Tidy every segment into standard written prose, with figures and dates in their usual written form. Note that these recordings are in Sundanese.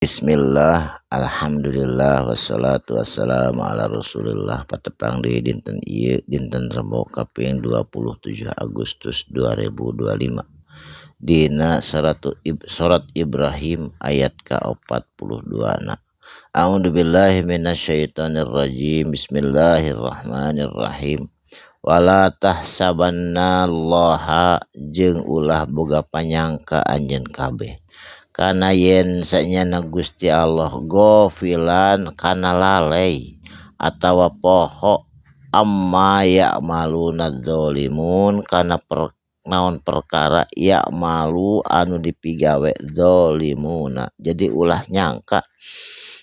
Bismillah, alhamdulillah, wassalatu wassalamu ala rasulillah. Patepang deui dinten ieu, dinten Rebo kaping 27 Agustus 2025. Dina surat Ibrahim ayat ka-42 na. A'udzubillahi minasyaitonirrajim. Bismillahirrahmanirrahim. Wala tahsabanna Allaha jeung ulah boga panyangka anjeun kabeh. Kana yen sanyana Gusti Allah ghafilan kana lalai atawa poho amma ya'maluna dzalimun kana naon perkara ya'malu anu dipigawe dzalimuna. Jadi ulah nyangka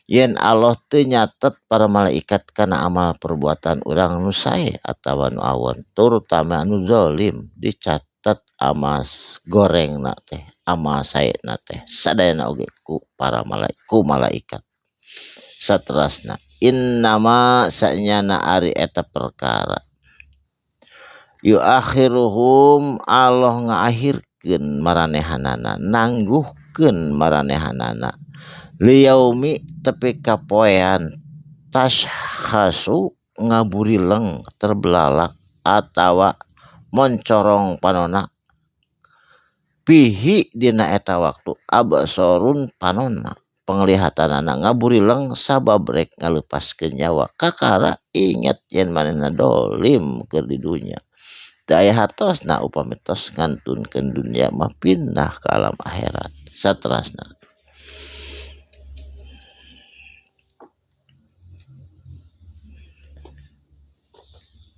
yen Allah teu nyatet para malaikat kana amal perbuatan urang nu sae atawa nu awon, terutama anu zalim dicatet amas gorengna teh, amal saena teh sadayana oge ku para malaikat, ku malaikat. Saterasna innama sanyana ari eta perkara yuakhiruhum Allah ngaahirkeun maranehanana, nangguhkeun maranehanana liyaumi tepi ka poean tashkhasu ngaburileng terbelalak atawa moncorong panona pihi dina eta waktu absorun panona penglihatanana ngaburileng sabab rek ngalepaskeun nyawa kakara inget yen manehna dolim keur di dunya. Teu aya hartosna upami tos ngantunkeun dunya mah pindah ka alam akhirat. Saterasna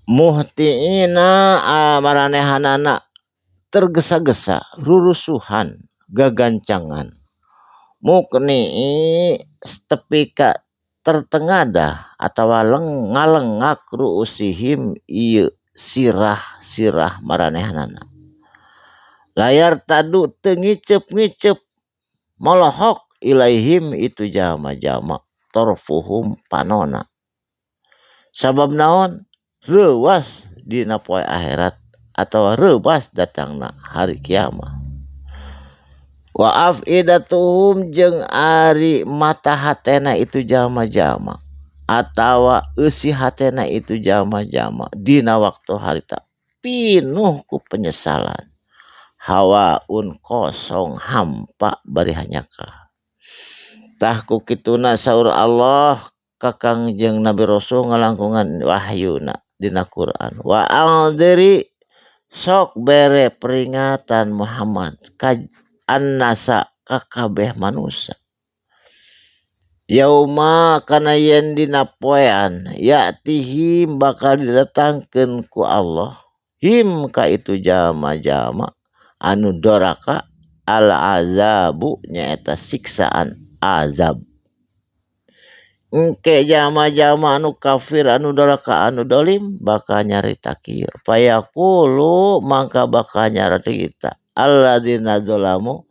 muhtiina maranehanana tergesa-gesa, rurusuhan, gagancangan, mukni'i tepi ka tertengadah atawa ngalengak ruusihim ieu sirah-sirah maranehanana. Layar tadu teu ngiceup-ngiceup molohok ilaihim itu jama-jama torfuhum panona. Sabab naon? Reuwas dina poe akhirat atawa reuwas datangna hari kiamat. Wa afidatuhum jeung ari mata hatena itu jama-jama atawa eusi hatena itu jama-jama dina waktu harita pinuh ku penyesalan, hawaun kosong hampa bari hanyaka. Tah ku kituna saur Allah ka Kangjeng Nabi Rasul ngalangkungan wahyuna dina Quran. Wa anziri sok bere peringatan Muhammad ka annasa ka kabeh manusia. Yauma kana yen dina poean ya'tihim bakal didatangkeun ku Allah him ka itu jama-jama anu doraka al azabu nyaeta siksaan azab. Engke jama-jama anu kafir anu doraka anu dolim bakal nyarita kieu fayaqulu mangka bakal nyarita alladzina zalamu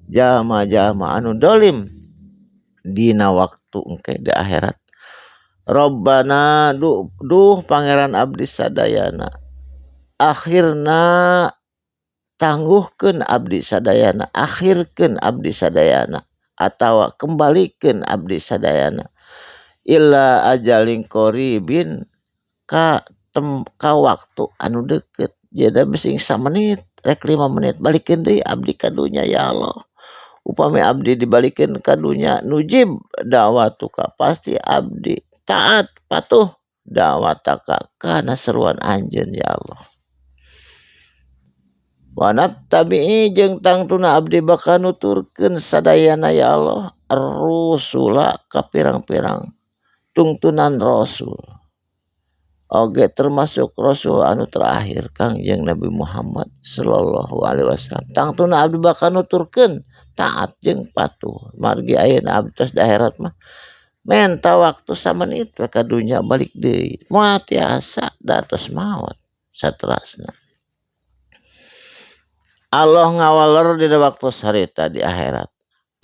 jama-jama anu dolim dina waktu engke di akhirat. Rabbana duh pangeran abdi sadayana akhirna tangguhkeun abdi sadayana, akhirkeun abdi sadayana atawa kembalikeun abdi sadayana ila ajalin qaribin ka ka waktu anu deukeut. Jadi bising samenit rek 5 menit balikeun deui abdi ka dunya ya Allah. Upami abdi dibalikeun ka dunya nujib da'watuka pasti abdi taat patuh da'wataka kana seruan anjeun ya Allah. Wa nattabi'i jeung tangtuna abdi bakal nuturkeun sadayana ya Allah ar-rusula ka pirang-pirang tungtunan rasul. Oge termasuk rasul anu terakhir Kangjeng Nabi Muhammad sallallahu alaihi wasallam. Tangtuna abdi bakal nuturkeun taat jeung patuh. Margi ayeuna abdi tos di akhirat mah menta waktu samenit we ka dunya balik deui. Moal tiasa da tos maot saterasna. Allah ngawaler dina waktu harita di akhirat.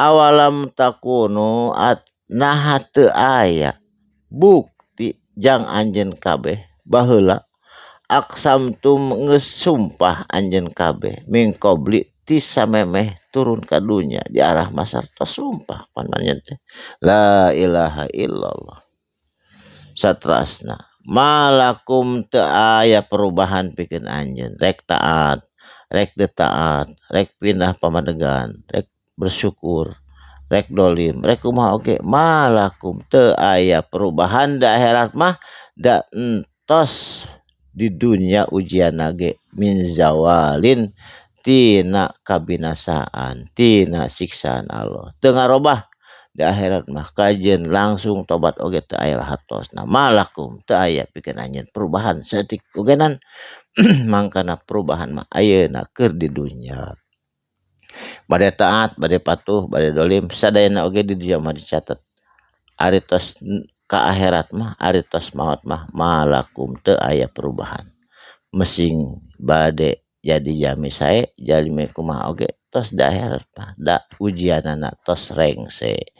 Awalam takunu at naha teu aya bukti jang anjeun kabeh baheula aksamtum geus sumpah anjeun kabeh min qabli Ti samemeh turun ka dunya di arah masar tos sumpah pan manyeun teh la ilaha illallah. Satrasna malakum teu aya perubahan pikeun anjeun, rek taat rek teu taat, rek pindah pamadegan, rek bersyukur, rek dolim, rek kumaha oge, malakum teu aya perubahan di akhirat mah, da entos di dunya ujianna ge min zawalin tina kabinasaan, tina siksaan Allah teu ngarobah di akhirat mah. Kajeun langsung tobat oge teu aya hartosna. Malakum teu aya pikeun anjeun perubahan saeutik ogenan. Mangkana perubahan mah ayeuna keur di dunya, bade taat, bade patuh, bade dolim, sadayana oge di dieu mah dicatat. Ari tos ka akhirat mah, ari tos maot mah, malakum teu aya perubahan. Mesing bade jadi jami sae, jalmi kumaha oge, tos di akhirat mah da ujianana tos rengse.